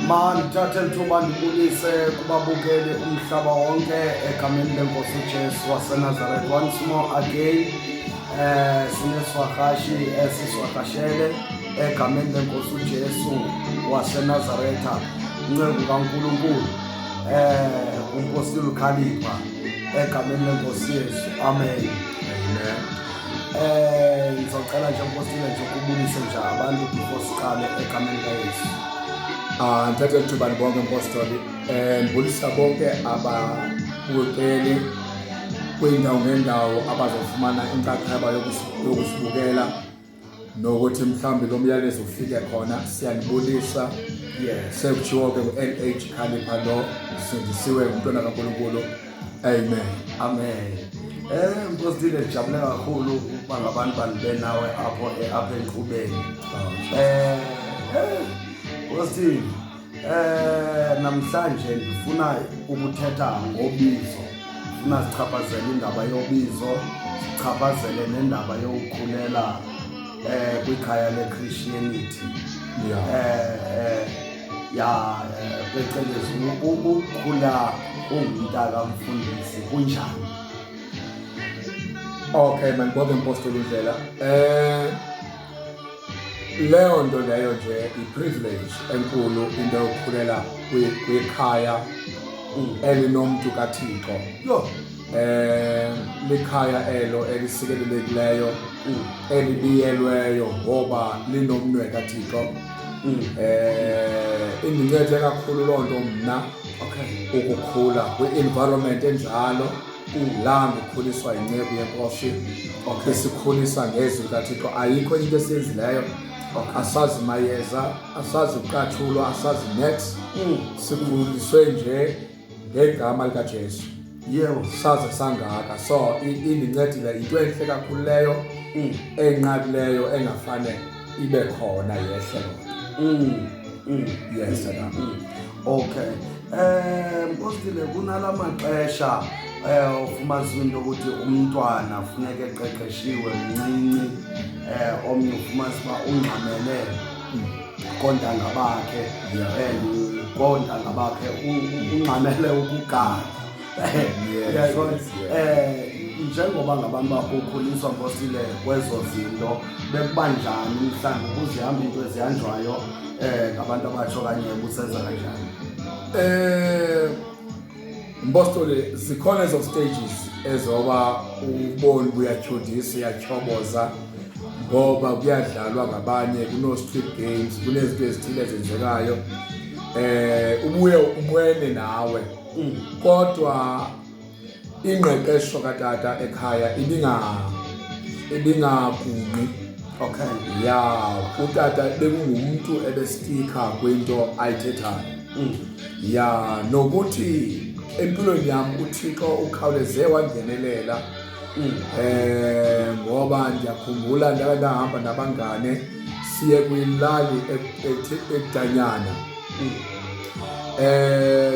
Mandithathe lithuba ndibulise kubabukeli umhlaba wonke egameni lenkosi uJesu waseNazaretha. Once more again, sineswagashi esiswagashele egameni lenkosi uJesu waseNazaretha, inceku kaNkulunkulu, uNkosi Lukhalipha, egameni lenkosi Yesu. Amen. Amen. Ngizocela nje, Nkosile, nje ukubulise nje abantu before siqale, egameni kaYesu. Ah, ngithathe ithuba bonke, mpostoli. Ngibulisa bonke ababukeli kwindawo ngendawo abazofumana inxaxheba yokusibukela nokuthi mhlawumbe lo myalezo ufike khona. Siyanibulisa. Sekutshiwo ke, ngu-LH Khalipha lo, sindisiwe, ngumntwana kaNkulunkulu. Amen. Amen. Mpostile, ndijabule kakhulu ukuba ngabantu bandibe nawe apho apha enkqubeni. Mpostile, namhlanje ndifuna ukuthetha ngobizo. Ndifuna sichaphazele indaba yobizo, sichaphazele nendaba yokukhulela kwikhaya leChristianity. Ya, phecelezi ukukhula ungumntaka mfundisi kunjani? Okay, mandibonge, mpostoli uNdlela. Leyo nto leyo nje i-privilege enkulu, into yokukhulela kwikhaya elinomntu kaThixo. Likhaya elo elisikelelekileyo, elibiyelweyo ngoba linomnwe kaThixo. Indincede kakhulu loo nto mna ukukhula kwi-environment enjalo, la ngikhuliswa yinceku yenkosi, esikhulisa ngezwi likaThixo. Ayikho into esiyenzileyo, asazi mayeza, asazi kuqatshulwa, asazi nex. Sikhuliswe nje ngegama likaJesu, saze sangaka. So indincedile, yinto entle kakhulu leyo, enqabileyo, engafane ibe khona yehle loo nto. Yes, tata. Okay. Mpostile, kunalamaxesha ufumanisa into ukuthi umntwana funeka eqeqeshiwe mncinci, omnye ufumanisa uba ungxamele koontanga bakhe and koontanga bakhe ungxamele ukugada. Uyayibona? Njengoba ngabantu bakukhuliswa, Mpostile, kwezo zinto, bekuba njani mhlawumbi ukuze ihambe into ezihanjwayo ngabantu abatsho, okanye busenza kanjani? Mpostoli, zikhona ezo stages ezoba ubone uyatyhodisa, uyatyhoboza, ngoba kuyadlalwa ngabanye, kuno-street games, kunezinto ezithile ezenzekayo, ubuye unqwene nawe. Kodwa ingqeqesho katata ekhaya ibingagungqi. Ya, utata bekungumntu ebestika kwinto ayithethayo. Ya, nokuthi empilweni yam uThixo ukhawuleze wangenelela, ngoba ndiyakhumbula ndake ndahamba nabangane siye kwilali ekudanyana.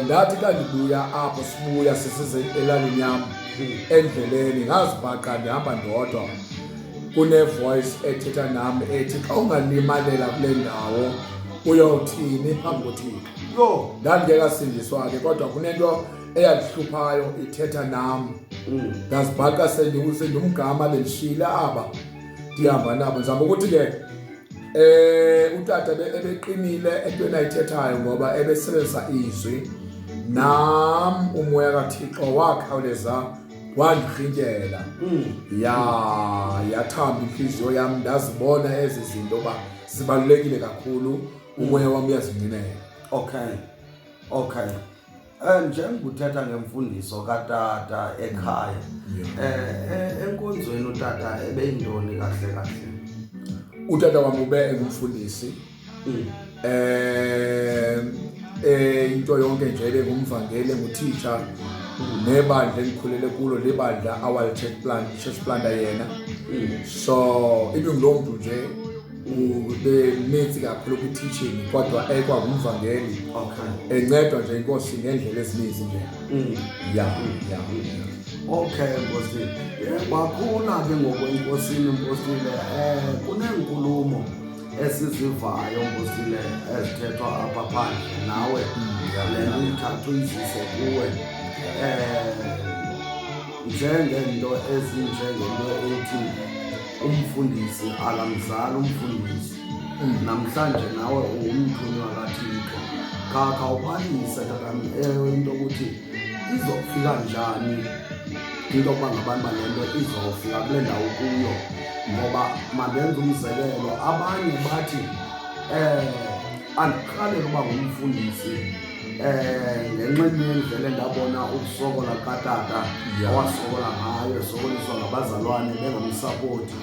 Ndathi xa ndibuya apho, sibuya sisize elalini yam, endleleni ngazibhaqa ndihamba ndodwa, kune-voice ethetha nam ethi, "Xa ungalimalela kule ndawo, uyawuthini phambi koThixo?" Ndandingekasindiswa ke, kodwa kunento eyandihluphayo ithetha nam. Ndazibhaqa sendumgama, bendishiyile aba ndihamba nabo. Ndizama ukuthi ke, utata ebeqinile entweni ayithethayo, ngoba ebesebenzisa izwi. Nam umoya kaThixo wakhawuleza wandirhintyela, ya, yathamba intliziyo yam, ndazibona ezi zinto uba zibalulekile kakhulu. Umoya wam uyazinqinela. Okay. Njengokuthetha ngemfundiso katata ekhaya, enkonzweni utata ebeyintoni kahle kahle? Utata wam ube engumfundisi. Into yonke nje, ebengumvangeli, engutitsha, nebandla endikhulele kulo libandla awali church plant, church planter yena. So ibinguloo mntu nje ubenintsi kakhulu kwi-teaching, kodwa ekwangumvangeli, encedwa nje inkosi ngeendlela ezininzi nje. Ya. Okay, Nkosi. Wakhula ke ngoku enkosini, Nkosile. Kuneenkulumo Esizivayo, mpostile, ezithethwa apha phandle nawe, le nto uyithatha uyizise kuwe njengento ezinjengento ethi umfundisi akamzali umfundisi. Namhlanje nawe ungumthunywa kaThixo. Khawubalise, tatam, ewe, into yokuthi izofika njani into yokuba ngabantu bale nto izofika kule ndawo kuyo, ngoba mandenze umzekelo, abanye bathi andiqaleli uba ngumfundisi ngenxa yendlela endabona ukusokola katata awasokola ngayo, esokoliswa ngabazalwane bengamsapoti,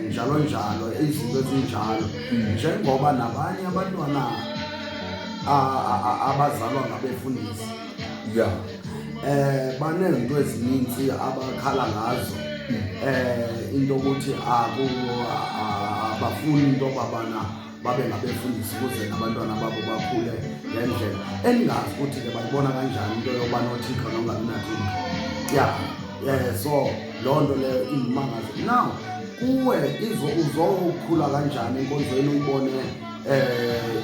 njalo njalo, izinto ezinjalo, njengoba nabanye abantwana abazalwa ngabefundisi banezinto ezininzi abakhala ngazo, into yokuthi aku abafuni into babana babe ngabefundisi ukuze nabantwana babo bakhule ngendlela endingazi ukuthi ke bayibona kanjani into yokuba noThixo nongabi naThixo. Ya, so loo nto leyo indimangaze. Now kuwe uzokhula kanjani enkonzweni, uyibone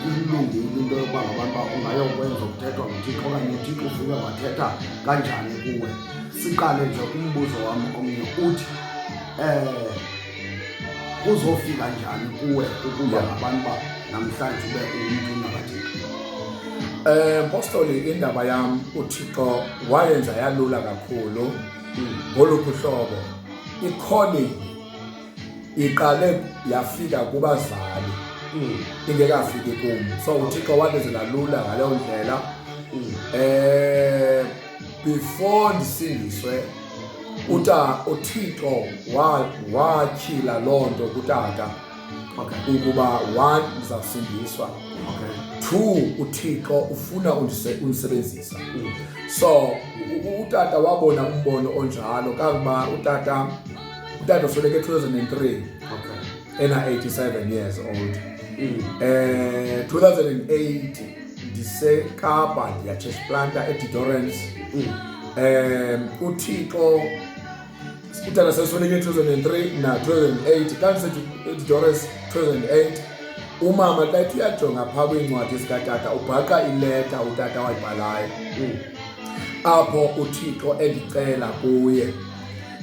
ilungile into yokuba ngabantu uba ungayokwenza okuthethwa nguThixo, okanye uThixo ufike wathetha kanjani kuwe? Siqale nje umbuzo wam omnye uthi kuzofika njani kuwe ukuba ngabantu uba namhlanje ube ungumntu kaThixo? Mpostoli, indaba yam uThixo wayenza yalula kakhulu ngoluphi uhlobo. I-calling iqale yafika kubazali ingekafiki kum, so uThixo wandenzela lula ngaleyo ndlela. Before ndisindiswe, uThixo watyhila loo nto kutata ukuba one, ndizawusindiswa, two, uThixo ufuna undisebenzisa. So utata wabona umbono onjalo kangoba utata usweleke 2003 ena 87 years old. 2008 ndiseKapa, ndiya church planter eDe Doorns. UThixo, utata sesweleke 2003 na 2008, xa ndise-De Doorns 2008, umama xa ethi uyajonga phaa kwiincwadi zikatata, ubhaqa ileta utata wayibhalayo apho uThixo endicela kuye.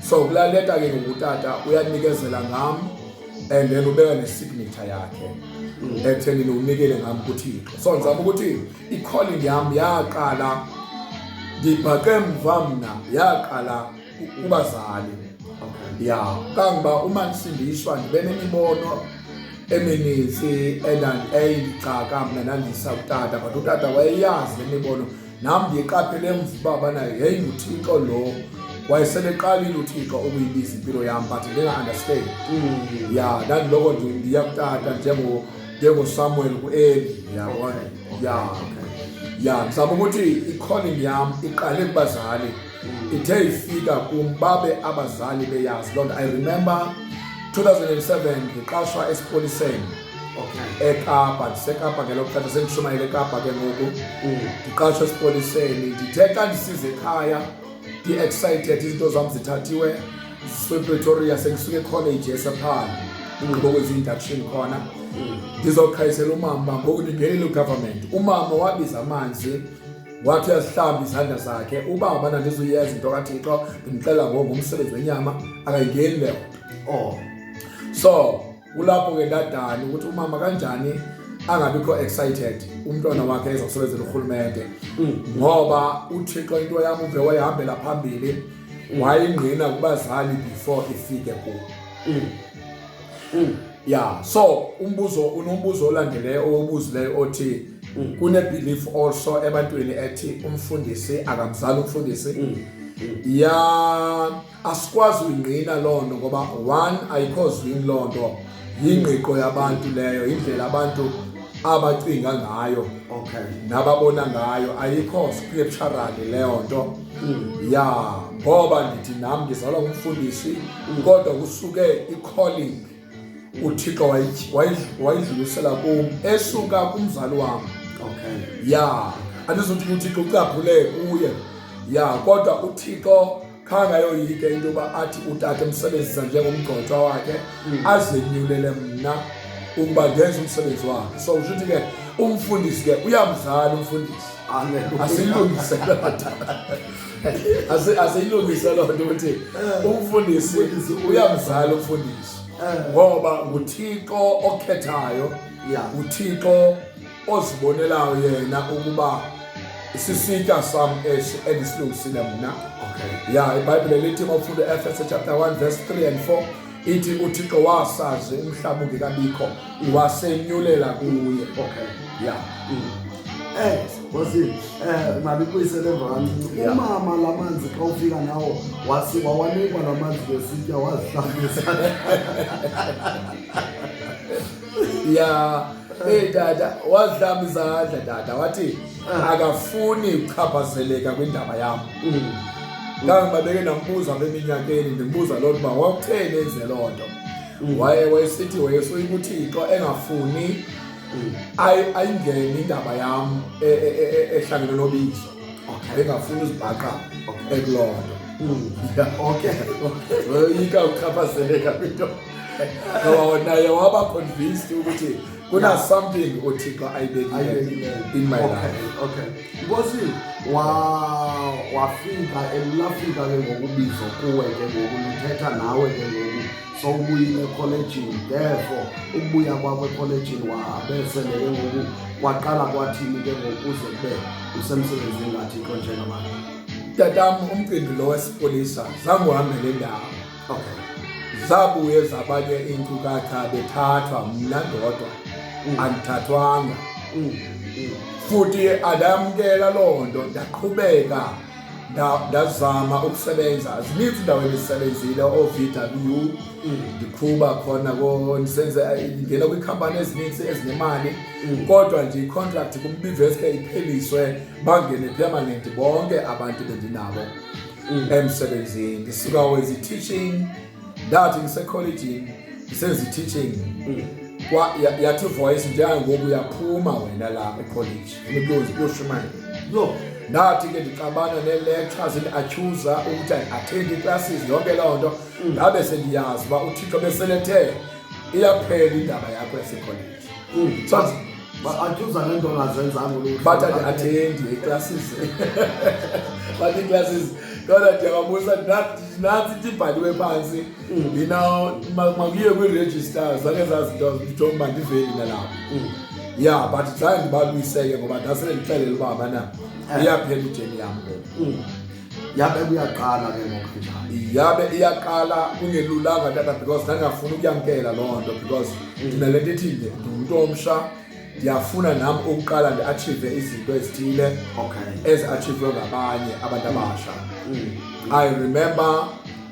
So kulaa leta ke ngoku utata uyanikezela ngam and then ubeka ne-signature yakhe ekuthenini unikele ngam kuThixo. So ndizama ukuthi i-calling yam yaqala, ndibhaqe mva mna, yaqala kubazali. Ya, kangoba uma ndisindiswa ndibe nemibono emininzi eyindicaka mna, ndandisa kutata, but utata wayeyazi le mibono. Nam ndiyiqaphele emva uba bana yayinguThixo lo, wayeseleqalile uThixo ukuyibiza impilo yam, but ndinga-understand. Ya, ndandiloko ndiya kutata njengoSamuel kuEli, yabona. Ya, ndizama ukuthi i-calling yam iqale kubazali, ithe ifika kum babe abazali beyazi loo nto. I remember 2007 ndiqashwa esipoliseni eKapa, ndiseKapa ngelo xesha, sendishumayela eKapa ke ngoku. Ndiqashwa esipoliseni, ndithe xa ndisiza ekhaya ndi-excited, izinto zam zithathiwe zisuke ePretoria, sengisuke ekholeji esePaarl, ugqiba kwenza i-induction khona, ndizoqhayisela umama ngoku ndingenile u-government. Umama wabiza amanzi, wathi uyazihlamba izandla zakhe, ubaba nandizuyenza into kaThixo, ndimxelela ngoku ngumsebenzi wenyama, akayingeni leyo nto. So kulapho ke ndadani ukuthi umama kanjani angabikho excited umntwana wakhe ezawusebenzela urhulumente, ngoba uThixo into yam uve wayihambela phambili, wayingqina kubazali before ifike kuwo. Ya, so umbuzo, unombuzo olandeleyo owubuzileyo othi kune-belief also ebantwini ethi umfundisi akamzali umfundisi. Ya, asikwazi uyingqina loo nto ngoba one, ayikho zwini loo nto, yingqiqo yabantu leyo, indlela abantu abacinga ngayo nababona ngayo, ayikho scripturally leyo nto. Ya, ngoba ndithi nam ndizalwa ngumfundisi, kodwa kusuke i-calling uThixo wayidlulisela kum esuka kumzali wam. Ya, andizuthi uThixo ucaphule kuye, ya, kodwa uThixo Khange ayoyike into yoba athi utata emsebenzisa njengomgcotshwa wakhe, azenyulele mna ukuba ndenze umsebenzi wakhe. So usho ukuthi ke umfundisi ke uyamzala umfundisi. Asiyilungise loo nto. Asiyilungise loo nto ukuthi umfundisi uyamzala umfundisi, ngoba nguThixo okhethayo, nguThixo ozibonelayo yena ukuba sisitya sam esi endisilungisile mna. Ya, iBhayibhile lithi uma ufunda Efese chapter 1 verse 3 and 4, ithi uThixo wasazi umhlaba ungekabikho, wasenyulela kuye. Ya. Nkosi, mabikuyisele emva kancinci. Umama lamanzi xa ufika nawo wasi wawanikwa lamanzi ngesitya, wazihlambisa? Ya, hey tata, wazihlamba izandla tata, wathi akafuni ukuchaphazeleka kwindaba yam. Kangangoba beke ndambuza apha eminyakeni, ndimbuza loo nto uba wakutheni enze loo nto, waye wayesithi wayesoyika uThixo, engafuni ayingene indaba yam ehlangene nobizo, engafuni uzibhaqa ekuloo nto. Woyika ukuchaphazeleka kwinto, ngoba naye waba convinced ukuthi kuna something uThixo ayibekile Ayibekileyo. in my life. Okay, Nkosi, wa wafika elafika ke ngokubizo kuwe ke ngoku, lithetha nawe ke ngoku sowubuyile ekholejini. Therefore ukubuya kwakho ekholejini, wabesele ke ngoku kwaqala kwathini ke ngoku uze kube usemsebenzini kaThixo njengamanje? Tatam, umcimbi lo wesipolisa zange uhambe le ndawo. Zabuye zabanye iinkcukacha bethathwa, mna ndodwa andithathwanga. Futhi andamkela loo nto, ndaqhubeka ndazama ukusebenza. Zininzi iindawo endizisebenzile, oo-VW, ndiqhuba khona ndisenze, ndingena kwiikhampani ezininzi ezinemali, kodwa nje i-contract kumbiveske ipheliswe, bangene permanent bonke abantu bendinabo emsebenzini. Ndisuka wenza i-teaching, ndathi ndisekholejini ndisenza i-teaching, yathi voice, njengangoku uyaphuma wena la ekholeji, funeka uyoshumayela. Ndathi ke ndixabana nee-lectures, ndi-accusa ukuthi andi-attend ii-classes, yonke loo nto. Ndabe sendiyazi uba uThixo beselethe iyaphela indaba yakho yasekholeji. So Ba-accusa ngento ongazenzanga uluhlu. Bathi andi-attendi ii-classes, bathi ii-classes, kodwa ndiyababuza, nantsi into ibhaliwe phantsi, makuyiwe kwii-register zonke ezaa zinto, ndijonge uba ndiveli nalapho. Ya, but zange ndibalwiseke ngoba ndasele ndixelele uba bana iyaphela ijeni yam ngoku. Yabe kuyaqala ke ngoku njalo. Yabe iyaqala kungelulanga tata, because ndandingafuni ukuyamkela loo nto, because ndinale nto ithi ndingumntu omsha, ndiyafuna nam ukuqala ndi-achieve izinto ezithile ezi-achieve ngabanye abantu abasha. I remember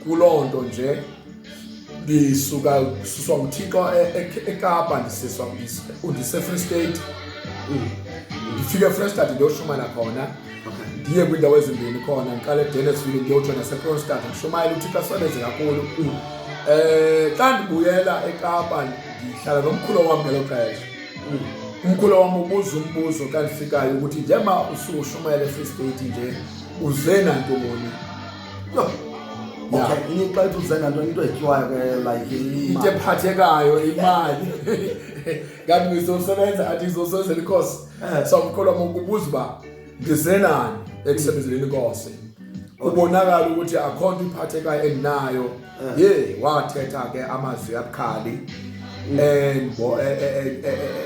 kuloo nto nje ndisuka suswa nguThixo eKapa, ndisiswa ndise-Free State, ndifike eFree State ndiyoshumayela khona. Ndiye kwiindawo ezimbini khona, ndiqale eDenersville, ndiyotsho naseKroonstad, ndishumayela, uThixo asebenze kakhulu. Xa ndibuyela eKapa, ndihlala nomkhulu wam ngelo xesha. Umkhulu wam ubuza umbuzo xa ndifikayo ukuthi njengoba usukushumayela eFree State nje, uze nantoni? Yho. Okay, ini xa ithi uze nantoni, into etyiwayo ke, like into ephathekayo, imali. Ngathi ngizosebenza, athi ngizosebenzela inkosi. So umkhulu wam ukubuza uba ndizenani ekusebenzeleni inkosi, kubonakala ukuthi akho nto iphathekayo endinayo. Ye, wathetha ke amazwi abukhali,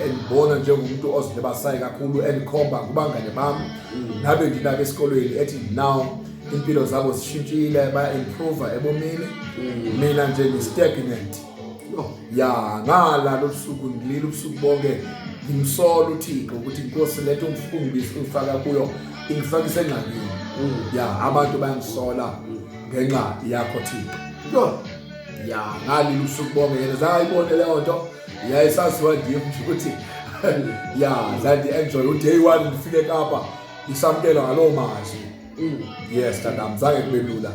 endibona njengomuntu ozilebasayo kakhulu, endikhomba kubangane bam nabe ndinabo esikolweni, ethi now impilo zabo zishintshile, baya-improve ebomini, mina nje ndi-stagnant. Yho. Ya, ngala lobusuku ndilila ubusuku bonke, ngimsola uThixo ukuthi inkosi lento ungifaka kuyo ingifakise engxakini. Ya, abantu bayangisola ngenxa yakho, Thixo. Yho. Ya, ngalila ubusuku bonke. Yena zange ayibone leyo nto, yayisaziwa ndim nje ukuthi ya zandi-enjoy u-day one ndifike eKapa, ndisamkelwa ngaloo mazwi. Yes tatam, zange kube lula.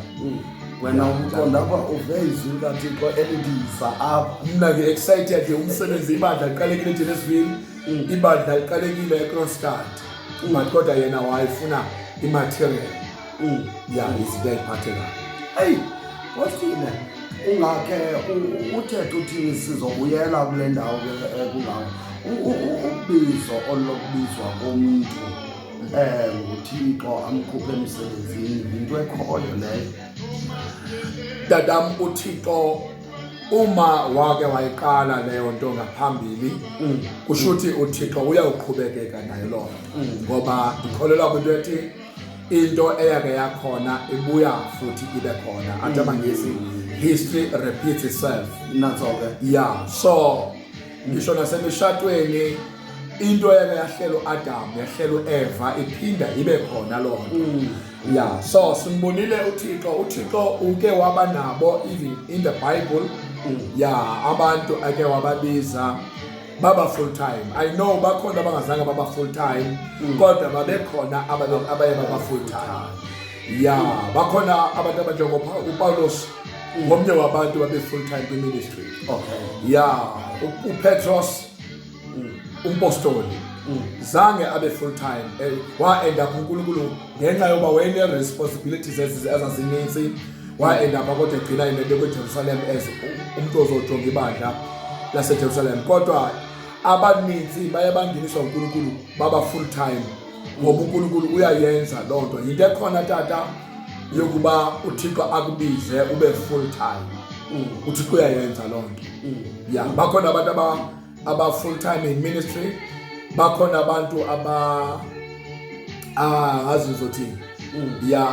Wena umqonda apha, uve izwi likaThixo elindisa apha. Mna ngi-excited, umsebenzi, ibandla liqalekile eDenersville, ibandla liqalekile eKroonstad, but kodwa yena wayefuna i-material, ya, izinto ayiphathekayo. Eyi, Postile, ungakhe uthethe uthini, sizobuyela kule ndawo ke kungawo ubizo olokubizwa komntu nguThixo amkhuphe emsebenzini, yinto ekhoyo leyo? Tatam, uThixo uma wake wayiqala leyo nto ngaphambili, kusho ukuthi uThixo uyawuqhubekeka nayo loo nto, ngoba ndikholelwa kwinto ethi into eyake yakhona ibuya futhi ibe khona. Athi amaNgesi, history repeats itself. Natso ke. Yeah, so ngisho nasemishadweni, into eyake yahlela uAdam, yahlela uEva, iphinda ibe khona loo nto. Yeah, so simbonile uThixo. UThixo uke waba nabo even in the Bible. Yeah, abantu ake wababiza baba full time. I know bakhona abangazange baba full time, kodwa babekhona abaye baba full time. Yeah, bakhona abantu abanjengo uPaulos, ngomnye wabantu babe full time kwi-ministry. Yeah, uPetros umpostoli zange abe full time, wa-end up uNkulunkulu ngenxa yoba wayene-responsibilities ezazininzi, wa-end up kodwa egcina inento kweJerusalem as umuntu ozojonga ibandla laseJerusalem. Kodwa abaninzi baye bangeniswa uNkulunkulu baba full time, ngoba uNkulunkulu uyayenza loo nto. Yinto ekhona, tata, yokuba uThixo akubize ube full time. UThixo uyayenza loo nto. Ya, bakhona abantu aba full time in ministry, bakhona abantu aba ngazi ngizothini, ya,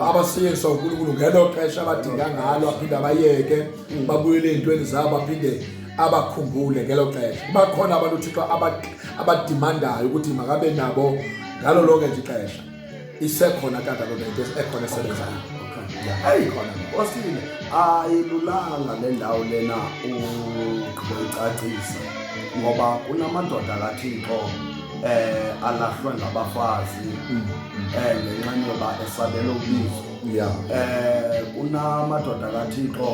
abasetyenziswa uNkulunkulu ngelo xesha abadinga ngalo, aphinde abayeke babuyele ey'ntweni zabo, aphinde abakhumbule ngelo xesha. Bakhona abantu uThixo abademandayo ukuthi makabe nabo ngalo lonke nje ixesha. Isekhona, tata, loo nto, into ekhona esebenzayo. Hey, khona Osile, ayilulanga le ndawo lena ugqiba icacisa, ngoba kunamadoda kaThixo alahlwe ngabafazi ngenxa yoba esabela ubizo. Kunamadoda kaThixo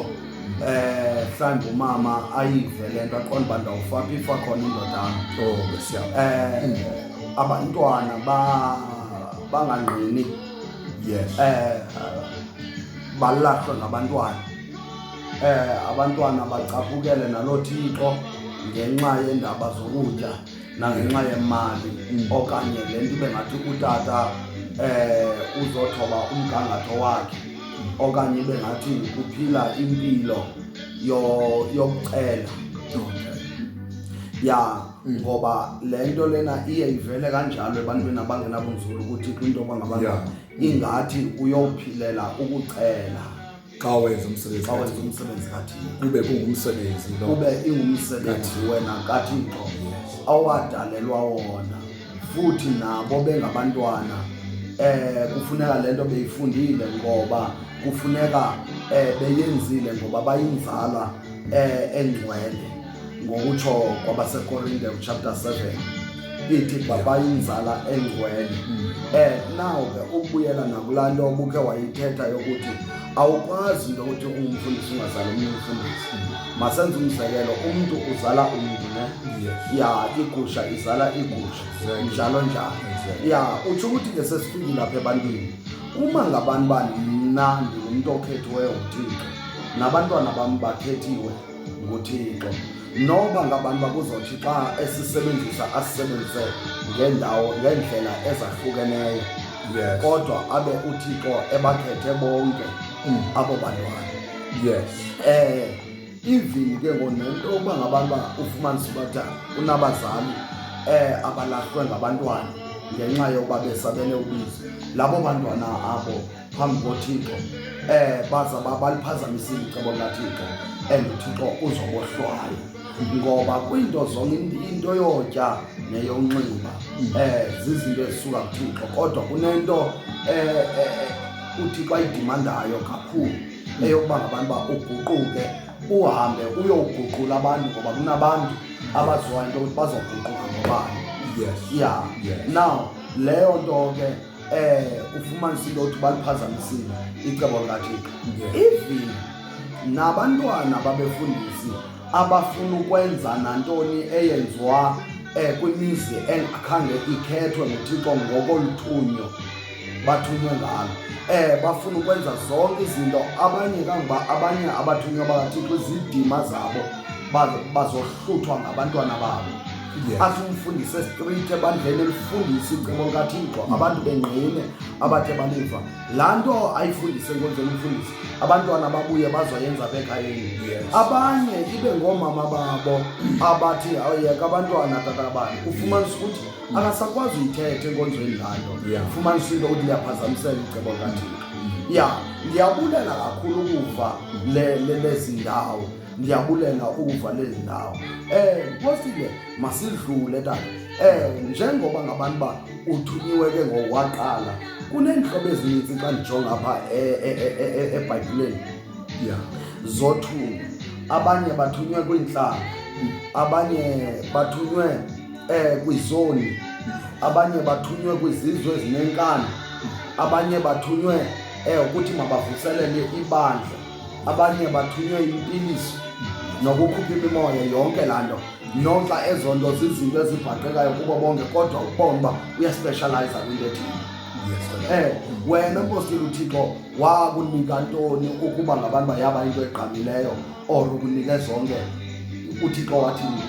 mhlawumbi umama ayive le nto, aqonda uba ndawufa phi, ifa khona indodana. Oh, siyabonga. Abantwana bangangqini. Balahlwe ngabantwana, abantwana bacaphukele nalo Thixo ngenxa yendaba zokutya nangenxa yemali, okanye le nto ibe ngathi utata uzothoba umgangatho wakhe, okanye ibe ngathi uphila impilo yokucela. Ya, ngoba le nto lena iye ivele kanjalo ebantwini abangenabunzulu ukuthi kwinto yoba ngabantu ingathi uyowuphilela ukucela. Xa wenza umsebenzi xa wenza kaThixo. Umsebenzi kaThixo. Kube kungumsebenzi lo. Kube ingumsebenzi wena kaThixo awadalelwa wona, futhi nabo bengabantwana kufuneka lento beyifundile, ngoba kufuneka beyenzile, ngoba bayinzala engcwele, ngokutsho kwabaseKorinte chapter 7, ithi bayinzala engcwele. Now ke ukubuyela nakulaa nto obukhe wayithetha yokuthi awukwazi into yokuthi ungumfundisi ungazali omnye umfundisi. Masenze umzekelo, umntu uzala umntu, ne? Yes. Ya, igusha izala igusha. Njalo njalo. Ya, utsho ukuthi ke sesifikile apha ebantwini, uma ngabantu bani, mna ndingumntu okhethiweyo nguThixo, nabantwana bam bakhethiwe nguThixo, noba ngabantu bakuzothi xa esisebenzisa asisebenzise ngeendawo ngeendlela ezahlukeneyo, kodwa abe uThixo ebakhethe bonke abo bantwana. Even ke ngonento yokuba ngabantu ba ufumanisa uba unabazali abalahlwe ngabantwana ngenxa yokuba besabele ubizo, labo bantwana abo phambi koThixo baza baliphazamisile icebo likaThixo, and uThixo uzobohlwaya, ngoba kwinto zonke into yotya neyonxiba zizinto ezisuka kuThixo, kodwa kunento uThixo ayidemandayo kakhulu, eyokuba ngabantu uba uguquke, uhambe uyowuguqula abantu, ngoba kunabantu abaziwayo into yokuthi bazoguquka ngobani. Yeah. Now leyo nto ke ufumanisa into yokuthi baliphazamisile icebo likaThixo. Even nabantwana babefundisi abafuna ukwenza nantoni eyenziwa kwimizi engakhange ikhethwe nguThixo ngokolithunyo. Bathunywe ngalo. Bafuna ukwenza zonke izinto, abanye kangoba abanye abathunywa bakaThixo izidima zabo bazohluthwa ngabantwana babo. Athi umfundisi e-street ebandleni elifundisa icebo likaThixo, abantu bengqine abathe baliva laa nto ayifundise enkonzweni umfundisi, abantwana babuye bazoyenza apha ekhayeni. Abanye ibe ngoomama babo abathi yeka abantwana tatabani, ufumanisa ukuthi akasakwazi uyithetha enkonzweni laa nto. Ufumanisa into ukuthi liyaphazamisela icebo likaThixo. Ya, ndiyabulela kakhulu ukuva lezi ndawo, ndiyabulela ukuva lezi ndawo. Mpostile, masidlule tata. Njengoba ngabantu ba uthunyiwe ke ngowaqala, kuneentlobo ezininzi xa ndijonga apha eBhayibhileni zothunywa. Abanye bathunywe kwiintlanga, abanye bathunywe kwizoni, abanye bathunywe kwizizwe ezinenkani, abanye bathunywe ukuthi mabavuselele ibandla, abanye bathunywe impiliso nokukhupha imimoya, yonke laa nto. Noxa ezo nto zizinto ezibhaqekayo kubo bonke, kodwa ubona uba uyaspecializa kwinto ethile. Wena mpostile, uThixo wakunika ntoni ukuba ngabantu bayaba into egqamileyo or ukunike zonke? UThixo wathini?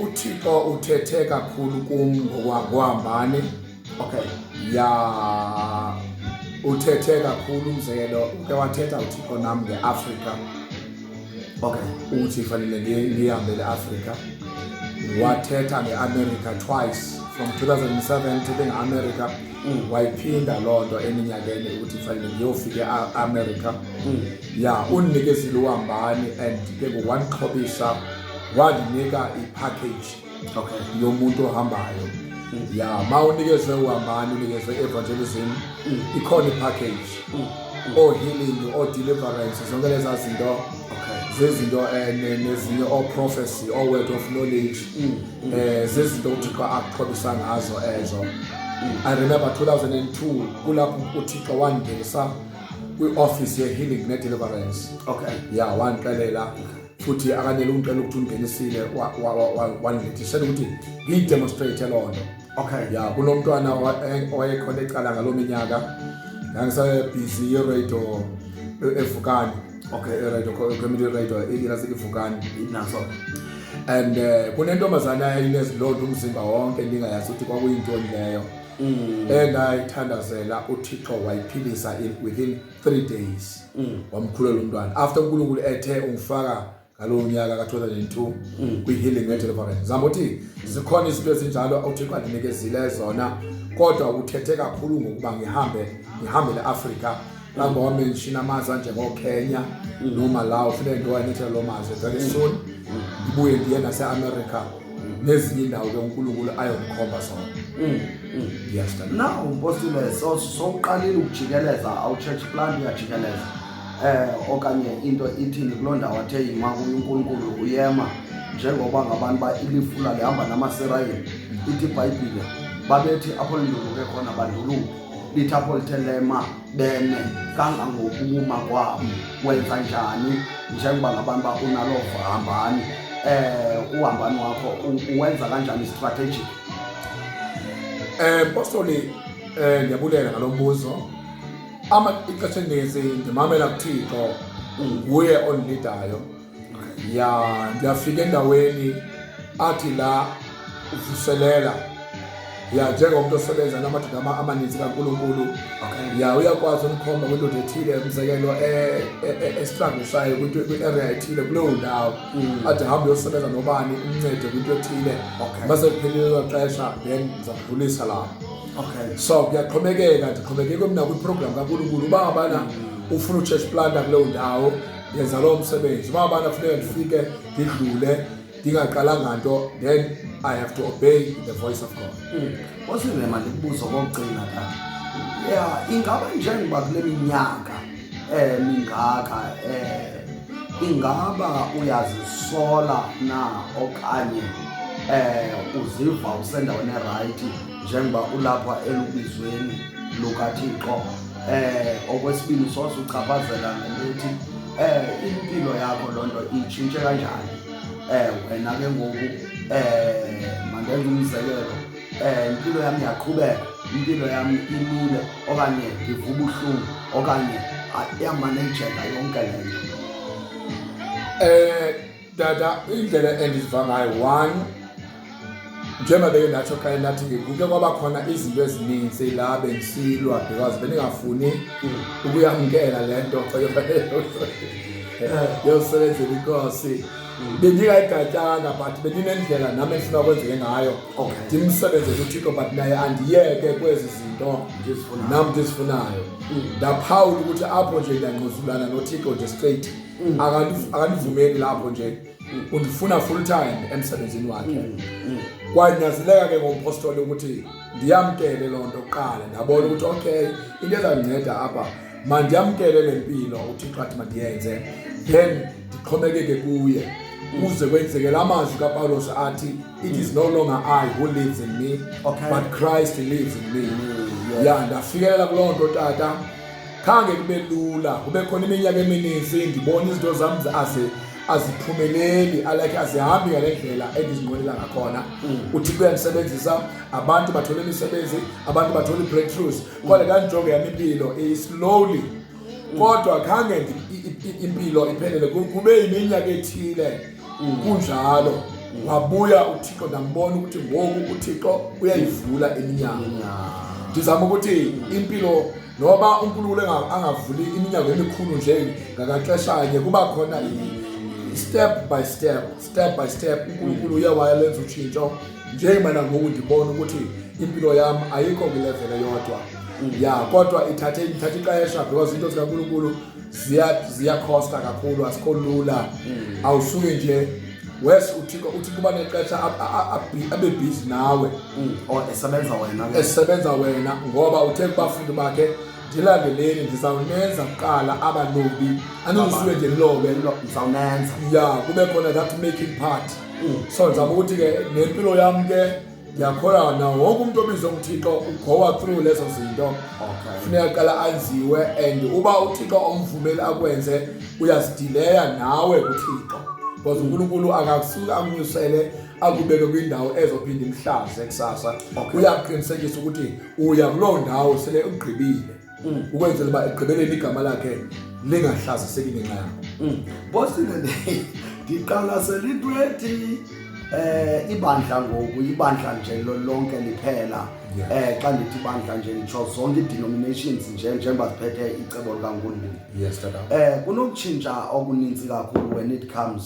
UThixo uthethe kakhulu kum ngokuhambane. Ya, uthethe kakhulu. Umzekelo, uke wathetha uThixo nam ngeAfrika, uthi fanele ndihambele Afrika. Wathetha ngeAmerica twice, from 2007 thethe ngeAmerica, wayiphinda loo nto eminyakeni ukuthi fanele ndiyofika eAmerica. Ya, undinikezile uhambani and ke ngoku wandixhobisa, wandinika i-package yomuntu ohambayo. Ya, ma unikezwe uhambani, unikezwe evangelism, ikhona i-package, oo-healing, oo-deliverance, zonke lezaa zinto zezinto nezinye oo-prophecy, oo-word of knowledge, zezinto uThixo akuxhobisa ngazo ezo. I remember 2002 kulapho uThixo wandingenisa kwi-office ye-healing ne-deliverance. Ya, wandixelela futhi akanele undixelela ukuthi undingenisile, wandilethisela ukuthi ngiyidemonstrate loo nto. Ya, kunomntwana owayekhona ecala ngaloo minyaka, ndangisebhizi yeradio eVukani. Iradio, community radio ilase iVukani. Naso. And kunentombazana yayinezilonda umzimba wonke, ndingayazi ukuthi kwakuyintoni leyo. Endayithandazela, uThixo wayiphilisa within 3 days. Wamkhulela umntwana after uNkulunkulu ethe ungifaka ngalowo nyaka ka-2002 kwi-healing ne-deliverance. Zama uthi zikhona izinto ezinjalo uThixo andinikezile zona, kodwa uthethe kakhulu ngokuba ngihambe, ngihambele Afrika. Mhlawumbe wamenshina amazwe anjengoKenya noMalawi, funeke ndiwanethela loo mazwe very soon, ndibuye ndiye nase-America nezinye iindawo ke uNkulunkulu ayondikhomba zona. Yes, tata. Now mpostile, so sowuqalile ukujikeleza, awu-church plant, uyajikeleza okanye into ithini kuloo ndawo athe yima kuyo uNkulunkulu, uyema njengoba ngabantu ba ilifula lihamba namaSirayeli. Ithi iBhayibhile babethi apho linduluke khona banduluke, lithi apho lithe lema beme kangangokuma kwabo. Wenza njani njengoba ngabantu ba unaloo hambani, uhambani wakho uwenza kanjani strategic? Apostoli, ndiyabulela ngalo mbuzo. Ama ixesha elininzi ndimamela kuThixo, nguye ondilidayo. Ya, ndiyafika endaweni athi la uvuselela. Ya, njengomntu osebenza namadoda amaninzi kaNkulunkulu. Ya, uyakwazi umkhomba kwindoda ethile, umzekelo estrugglisayo kwinto kwi-area ethile kuleyo ndawo. Athi hamba uyosebenza nobani, umncede kwinto ethile. Mase kuphelile elo xesha, then ndiza kudlulisa lapho. So kuyaxhomekeka, ndixhomekeke mna kwiprogram kaNkulunkulu. Uba ngabana ufuna uchurch planta kuleyo ndawo, ndenza lowo msebenzi. Uba ngabana funeka ndifike ndidlule ndingaqalanga nto, then I have to obey the voice of God. Osile, mandikubuze okokugcina tata. Ya, ingaba njengoba kule minyaka mingaka, ingaba uyazisola na okanye uziva usendaweni e-right njengoba ulapha elubizweni lukaThixo? Okwesibini, soze uchaphazela ngelithi impilo yakho loo nto itshintshe kanjani? Wena ke ngoku, mandenze umzekelo. Impilo yam iyaqhubeka, impilo yam ilule, okanye ndiva ubuhlungu, okanye iyamanejeka yonke le nto? Tata, indlela endiziva ngayo, one, njengoba beke ndatsho xa ndathi kuke kwaba khona izinto ezininzi la bendisilwa because bendingafuni ukuyamkela le nto yosebenzela inkosi. Bendingayigatyanga, but bendinendlela nam endifuna kwenzeke ngayo. Ndimsebenzele uThixo, but naye andiyeke kwezi zinto ndizifunayo. Nam ndizifunayo. Ndaphawula ukuthi apho nje ndiyangquzulana noThixo nje straight. Akandivumeli lapho nje, undifuna full time emsebenzini wakhe. Kwanyanzeleka ke ngompostoli ukuthi ndiyamkele loo nto kuqala. Ndabona ukuthi okay, into ezandinceda apha, mandiyamkele le mpilo uThixo athi mandiyenze, then ndixhomekeke kuye kuze kwenzeke la mazwi kaPawulos athi, "It is no longer I who lives in me, but Christ lives in me." Ya, ndafikelela kuloo nto, tata. Khange kube lula, kube khona iminyaka emininzi ndibona izinto zam aziphumeleli, alike azihambi ngale ndlela endizinqwenela ngakhona. UThixo uyandisebenzisa, abantu bathole imisebenzi, abantu bathole i-breakthroughs, kodwa kandijonge yam impilo slowly, kodwa khange impilo iphelele. Kube yiminyaka ethile kunjalo. Wabuya uThixo, ndambona ukuthi ngoku uThixo uyayivula iminyango. Ndizama ukuthi impilo, noba uNkulunkulu angavuli iminyango emikhulu nje ngakaxeshanye, kuba khona step by step, step by step, uNkulunkulu uye wayelenza utshintsho. Njengoba nangoku ndibona ukuthi impilo yam ayikho kwi-level eyodwa, ya, kodwa ithathe ixesha because into zikaNkulunkulu ziyakhosta kakhulu, asikho lula. Awusuke nje wes uThixo uthi kuba nexesha abe busy nawe. Oh, esebenza wena ke. Esebenza wena, ngoba uthe kubafundi bakhe, "Ndilandeleni, ndizawunenza kuqala abalobi." Andizusuke nje nilobe. Ndizawunenza. Ya, kube khona that making part. So ndizama ukuthi ke nempilo yam ke, ndiyakholwa na wonke umntu obizwe nguThixo ugowa through lezo zinto. Funeka qala anziwe, and uba uThixo omvumeli akwenze, uyazidileya nawe kuThixo, because uNkulunkulu akakusuke akunyusele akubeke kwindawo ezophinda imhlaze kusasa. Uyakuqinisekisa ukuthi uya kuloo ndawo sele ugqibile, ukwenzela uba ekugqibeleni igama lakhe lingahlaziseki ngenxa yakho. Bosile, ndiqalasela into ethi ibandla ngoku, ibandla nje lonke liphela. Xa ndithi ibandla nje, nditsho zonke ii-denominations nje njengoba ziphethe icebo likaNkulunkulu. Yes, tata. Kunokutshintsha okuninzi kakhulu when it comes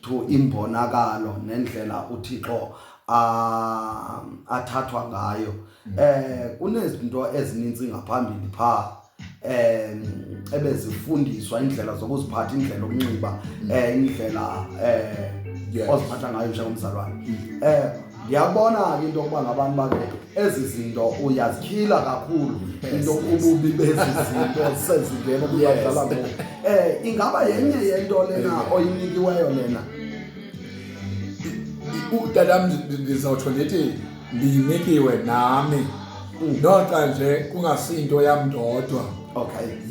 to imbonakalo nendlela uThixo athathwa ngayo. Kunezinto ezininzi ngaphambili pha ebezifundiswa, indlela zokuziphatha, indlela yokunxiba, indlela oziphatha ngayo njengomzalwane. Ndiyabona ke into yokuba ngabantu bake ezi zinto uyazityhila kakhulu, into ububi bezi zinto sezingena kwibandla ngoku. Ingaba yenye yento lena oyinikiweyo lena? Utatam, ndizawutsho ndithi ndiyinikiwe nami, noxa nje kungasinto yam ndodwa.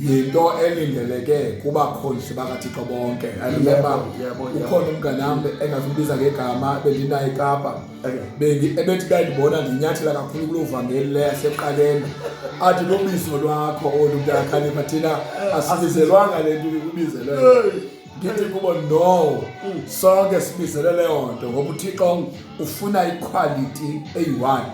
Yinto elindeleke kubakhonzi bakaThixo bonke. I remember Yebo, yebo. ukhona umnganam engazumbiza ngegama, bendinaye eKapa. Ebethi xa ndibona ndinyathela kakhulu kuloo vangeli le yasekuqaleni, athi, "Lubizo lwakho olu, mntakhalipha, thina asibizelwanga le nto ubizelwe." Ngithi kubo, "No, sonke sibizelwe leyo nto, ngoba uThixo ufuna i-quality eyi-one.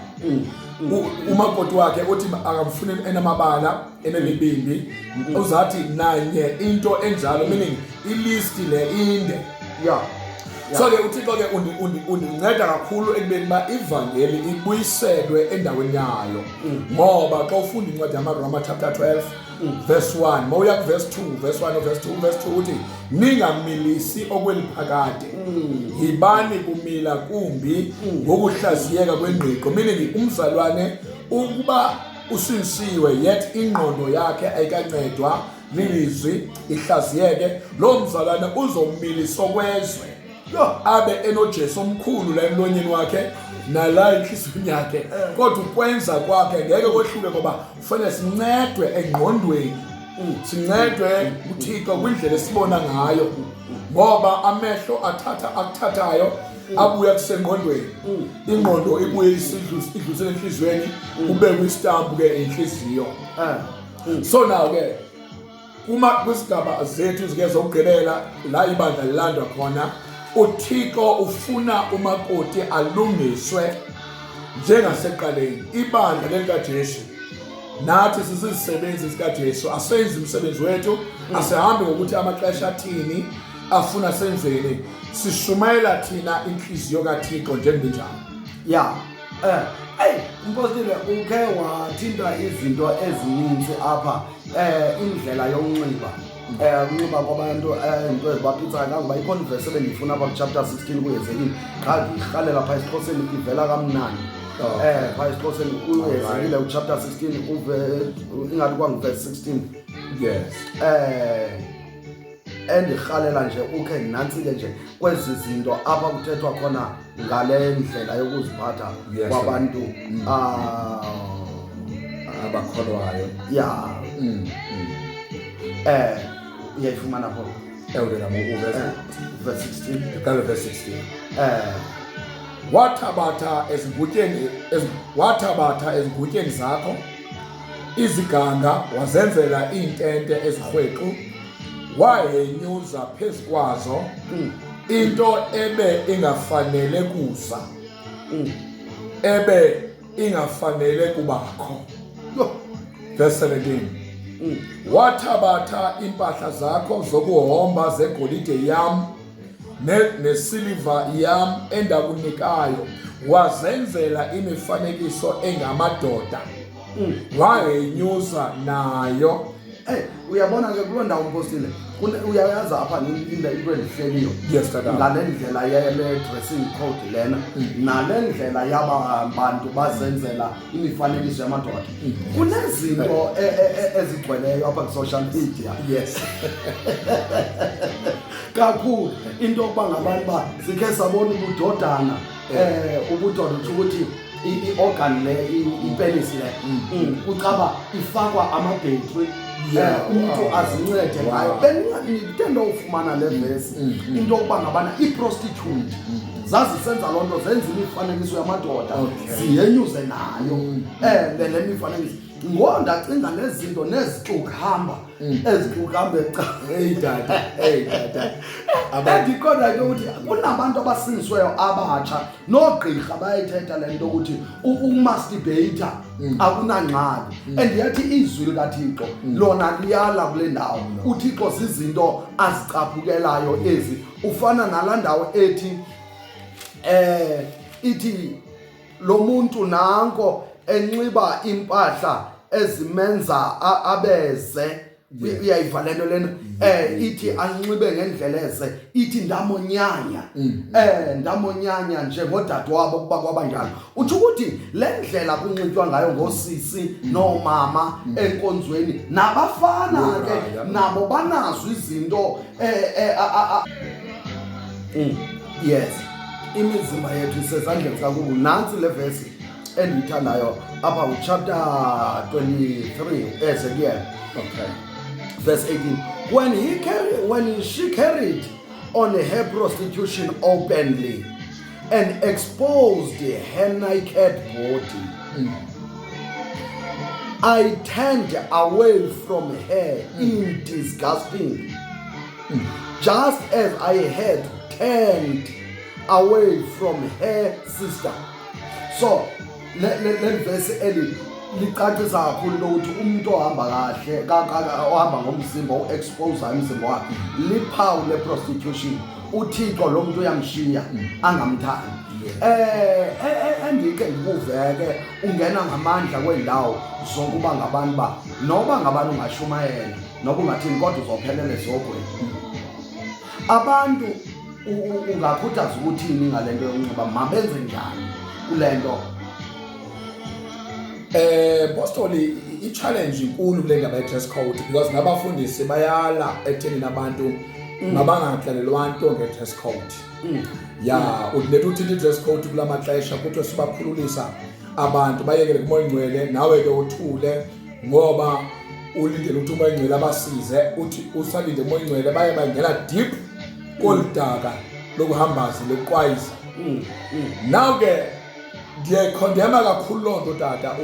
Umakoti wakhe uthi akamfuni enamabala, enemibimbi, uzathi nanye into enjalo," meaning i-list le inde. So ke uThixo ke undinceda kakhulu ekubeni uba ivangeli ibuyiselwe endaweni yayo, ngoba xa ufunda incwadi yamaRoma chapter 12 verse 1, mawuya ku-verse 2, verse 1 verse 2, verse 2 uthi, "Ningamilisi okweliphakade, yibani kumila kumbi ngokuhlaziyeka kwengqiqo." Meaning umzalwane ukuba usindisiwe yet ingqondo yakhe ayikancedwa lilizwi ihlaziyeke, loo mzalwane uzomilisa okwezwe, abe enoJesu omkhulu la emlonyeni wakhe nala enhliziyweni yakhe, kodwa ukwenza kwakhe ngeke kohluke, ngoba kufanele sincedwe engqondweni, sincedwe uThixo kwindlela esibona ngayo, ngoba amehlo athatha akuthathayo. Abuya kusengqondweni. Ingqondo ibuye idlulisele enhliziyweni, kubekwe istampu ke enhliziyo. So now ke kuma kwisigaba zethu zike zokugqibela la ibandla lilandwa khona, uThixo ufuna umakoti alungiswe njengaseqaleni. Ibandla lelikaJesu, nathi sisizisebenzi zikaJesu, asenzi umsebenzi wethu, asihambi ngokuthi amaxesha athini, afuna senzeni. Sishumayela thina inhliziyo kaThixo njengenjalo. Ya, hey Mpostile, ukhe wathinta izinto ezininzi apha, indlela yokunxiba, ukunxiba kwabantu, into ezibaphitsayo kangoba ikhona ivesi ebendiyifuna apha kuchapter 16 kuHezekile, qha ndiyirhalela phaa esiXhoseni, ivela kamnandi. Phaa esiXhoseni uHezekile uchapter 16, uve ingathi kwanguvesi 16. Endirhalela nje ukhe nantsike nje kwezi zinto apha kuthethwa khona ngale ndlela yokuziphatha kwabantu abakholwayo. Ya. Uyayifumana pho? Ewe, namo uvesi Verse 16. Ndiqale verse 16. Wathabatha ezingutyeni zakho iziganga, wazenzela iintente ezirhwexu, wahenyuza phezu kwazo, into ebe ingafanele kuza, ebe ingafanele kubakho. Yho. Verse 17. Wathabatha iimpahla zakho zokuhomba zegolide yam nesiliva yam endakunikayo, wazenzela imifanekiso engamadoda, wahenyuza nayo. Uyabona ke kuloo ndawo, Mpostile, uyayazi apha into endihleliyo Yes, tata. ngale ndlela yele dressing code lena, nale ndlela yaba bantu bazenzela imifanekiso yamadoda, kunezinto ezigcweleyo apha kwi-social media kakhulu, into yokuba ngabantu uba sikhe sabona ubudodana, ubudoda, utsho ukuthi i-organ le, ipenisi le, kucaba ifakwa amabhetri, umntu azincede ngayo. Bendingandithanda ufumana le vesi, into yokuba ngabana ii-prostitute zazisenza loo nto, zenza imifanekiso yamadoda, ziyenyuze nayo le mifanekiso. Ngo ndacinga nezinto nezitukuhamba, ezitukuhamba eca. Hey tata, hey tata. Endiqonda into yokuthi kunabantu abasindisiweyo abatsha noogqirha bayayithetha le nto ukuthi ukumasturbata akunangxaki, and yathi izwi likaThixo lona liyala kule ndawo. UThixo zizinto azicaphukelayo ezi, ufana nalaa ndawo ethi ithi lo muntu nanko enxiba impahla ezimenza abeze. Uyayiva le nto lena, ithi anxibe ngendlela eze, ithi ndamonyanya, ndamonyanya njengodadewabo kuba kwabanjalo. Utsho ukuthi le ndlela kunxitywa ngayo ngosisi noomama enkonzweni, nabafana ke nabo banazo izinto yes, imizimba yethu isezandleni zikaNkulunkulu. Nantsi le vesi endiyithandayo apha, uchapter 23 Ezekiel, verse 18: when she carried on her prostitution openly and exposed her naked body, I turned away from her in disgusting, just as I had turned away from her sister. So le verse eli licacisa kakhulu lokuthi umuntu ohamba kahle ohamba ngomzimba, u-expose umzimba wakhe, liphawu le-prostitution. UThixo lo muntu uyamshiya, angamthandi. Endike ndikuveke ungena ngamandla kwendawo zokuba ngabantu ba noba ngabantu ungashumayela noba ungathini, kodwa uzophelela esihogweni. Abantu ungakhuthaza ukuthini ngale nto yokunxiba? Mabenze njani kule nto? Postoli, i-challenge inkulu kule ndaba ye-dress code, because nabafundisi bayala ekutheni abantu mabangaxelelwa nto nge-dress code. Ya, uletha uthi i-dress code kula maxesha kuthiwe sibakhululisa abantu, bayekele kumoya ingcwele, nawe ke uthule ngoba ulindele ukuthi umoya ingcwele abasize. Uthi usalinde umoya ingcwele, baye bangena deep kolu daka lokuhambaza, lokuqwayiza. Now ke ndiyayikhondema kakhulu loo nto tata,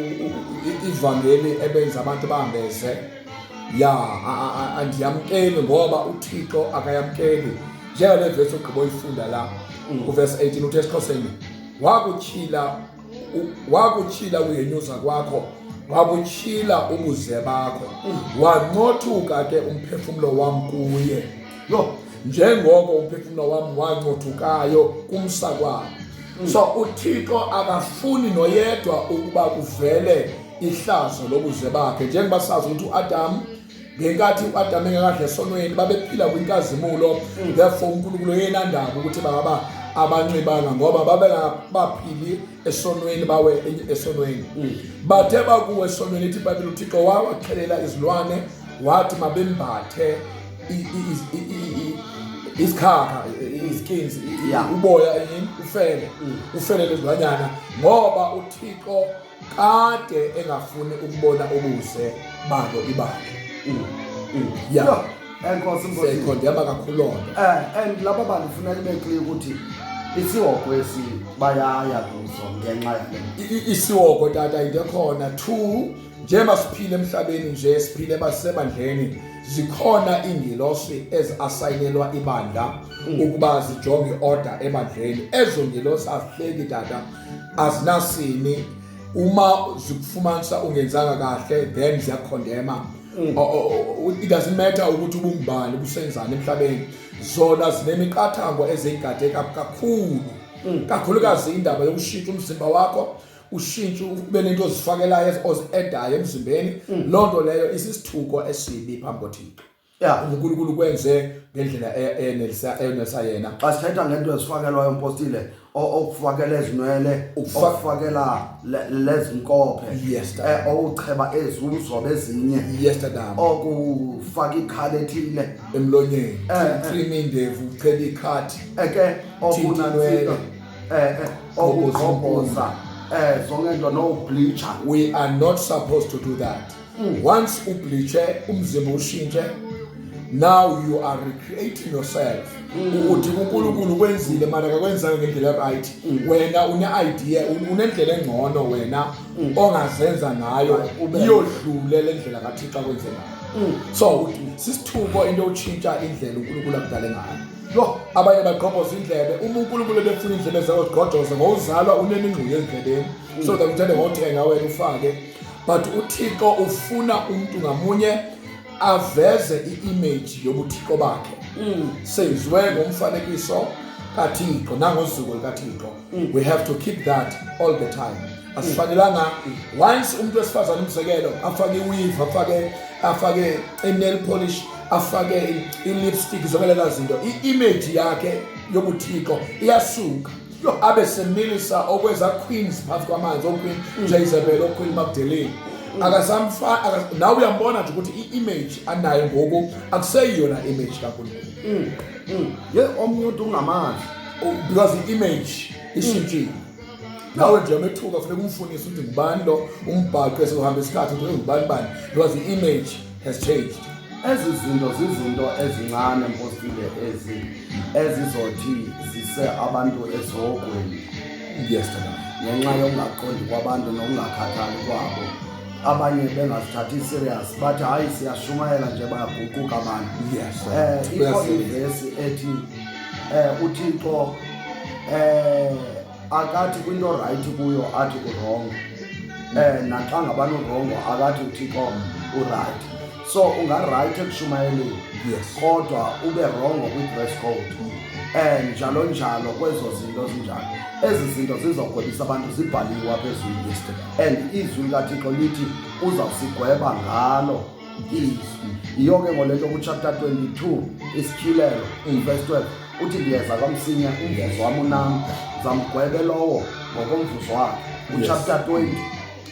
ivangeli ebenza abantu bahambeze ya, andiyamkeli ngoba uThixo akayamkeli. Njengale vesi ogqiba oyifunda la kuvesi 18, uthi esiXhoseni, wakutyhila uhenyuza kwakho, wabutyhila ubuze bakho, wancothuka ke umphefumlo wam kuye. Yho. Njengoko umphefumlo wam wancothukayo kumsa kwabo. So uThixo akafuni noyedwa ukuba kuvele ihlazo lobuze bakhe, njengoba sazi ukuthi uAdam, ngenkathi uAdam engakadle esonweni, babephila kwinkazimulo. Therefore uNkulunkulu yena ndaba ukuthi bangaba abanxibanga, ngoba babengabaphili esonweni, bawe esonweni. Bathe bakuwe esonweni, ithi iBhayibhile uThixo wawaxhelela izilwane, wathi mabembathe isikhakha, izikins, uboya, ufele, ufele lezilwanyana, ngoba uThixo kade engafuni ukubona ubuze balo ibandla. Ya. Enkosi, Nkosi. Siyayikhondema kakhulu loo nto. And laba bantu funeka ibe clear ukuthi isihogo esi bayaya kuso ngenxa yale. Isihogo tata into ekhona. Two, njengoba siphile emhlabeni nje, siphile basebandleni, zikhona iingelosi eziasayinelwa ibandla ukuba zijonge i-order ebandleni. Ezo ngelosi azihleki tata, azinasini. Uma zikufumanisa ungenzanga kahle, then ziyakhondema. It doesn't matter ukuthi ubungubani, ubusenzani emhlabeni, zona zinemiqathango eziyigade kakhulu, kakhulukazi indaba yokushintsha umzimba wakho, ushintshe ube nento ozifakelayo, ozi-edayo emzimbeni. Loo nto leyo isisithuko esibi phambi koThixo. UNkulunkulu kwenze ngendlela eyenelisa yena. Xa sithetha ngento ezifakelwayo, mpostile, okufakela ezinwele, okufakela lezinkophe, Yes, tata. Okucheba ezi, uzobe ezinye, Yes, tata. okufaka ikhala ethile emlonyeni, trim indevu, ucheba ikhathi, eke okunantsika, Thinta okugqobhoza, zonke into, no-bleacher. We are not supposed to do that. Once ubleache umzimba, ushintshe, now you are recreating yourself. Uthi uNkulunkulu kwenzile, mara akakwenzanga ngendlela right. Wena une-idea, unendlela engcono wena ongazenza ngayo, iyodlule le ndlela kaThixo akwenze ngayo. So sisithuko into yotshintsha indlela uNkulunkulu akudale ngayo. Yho. Abanye bagqobhoza indlebe. Uma uNkulunkulu ebefuna indlebe zakho zigqojoze, ngowuzalwa unemingxunya endlebeni, so that uthande ngothenga wena ufake. But uThixo ufuna umuntu ngamunye aveze i-image yobuthixo bakhe. Senziwe ngomfanekiso kaThixo nangozuko likaThixo. We have to keep that all the time. Asifanelanga once umuntu wesifazane, umzekelo, afake i-weave, afake i-nail polish, afake i-lipstick, zonke leza zinto, i-image yakhe yobuthixo iyasuka, abe semilisa okweza queens phakathi kwamanzi, oQueen Jezebel, oQueen Magdalene. Akasamfa nawe uyambona nje ukuthi i-image anayo ngoku akuseyiyona image kaNkulunkulu. Ye, omnye uthi ungamazi. Because i-image ishintshile. Nawe nje umethuka, funeka umfunise ukuthi ngubani lo, umbhaqe sekuhamba isikhathi ukuthi ngubani bani, because the image has changed. Ezi zinto zizinto ezincane, mpostile, ezi ezizothi zise abantu esihogweni Yes, tata. ngenxa yokungaqondi kwabantu nokungakhathali kwabo. Abanye bengazithathi serious, bathi hayi, siyashumayela nje, bayaguquka abantu. Ikho ivesi ethi uThixo akathi kwinto right kuyo athi u-wrong, naxa ngabani u-wrong akathi uThixo u-right. So unga-right ekushumayeleni, kodwa ube wrong kwi-dress code, njalo njalo kwezo zinto zinjalo. Ezi zinto zizogwebisa abantu, zibhaliwe apha ezwini, and izwi likaThixo lithi uzawusigweba ngalo izwi. Yiyo ke ngole nto ku-chapter 22 Isityhilelo, verse 12, uthi, "Ndiyeza kamsinya, umvuzo wam unam, zamgwebe lowo ngokomvuzo wakhe." Ku-chapter 20,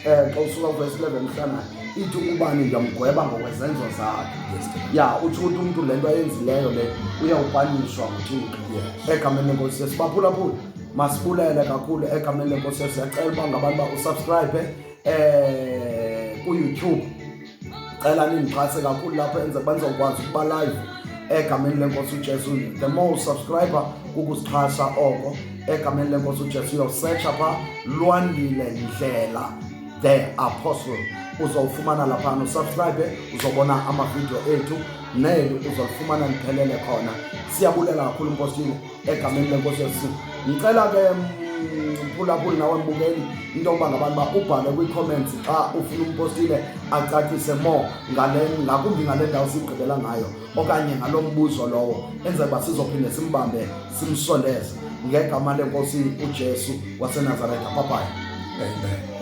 xa usuka ku-verse 11 uhlanayo, ithi ubani ndiyamgweba ngokwezenzo zakhe. Ya, utsho ukuthi umntu le nto ayenzileyo le uyawupanishwa nguThixo. Egameni leNkosi Yesu, baphulaphula, masibulele kakhulu egameni leNkosi Yesu. Siyacela uba ngabantu uba u-subscribe ku-YouTube. Cela nindixhase kakhulu lapho, enze banizokwazi ukuba live egameni leNkosi uJesu. The more u-subscribe, kukuzixhasa oko. Egameni lenkosi uJesu, uyosetsha pha Lwandile Ndlela the Apostle, uzowufumana laphana, usubscribe, uzobona amavidiyo ethu, neli uzolifumana liphelele khona. Siyabulela kakhulu, mpostile, egameni lenkosi Yesu. Ngicela ke, mphulaphuli nawe mbukeli, into yokuba ngabantu uba ubhale kwii-comments xa ufuna umpostile acacise more ngale, ngakumbi ngale ndawo sigqibela ngayo okanye ngalo mbuzo lowo, enzela uba sizophinde simbambe, simsondeze ngegama lenkosi uJesu waseNazaretha. Papayi. Amen.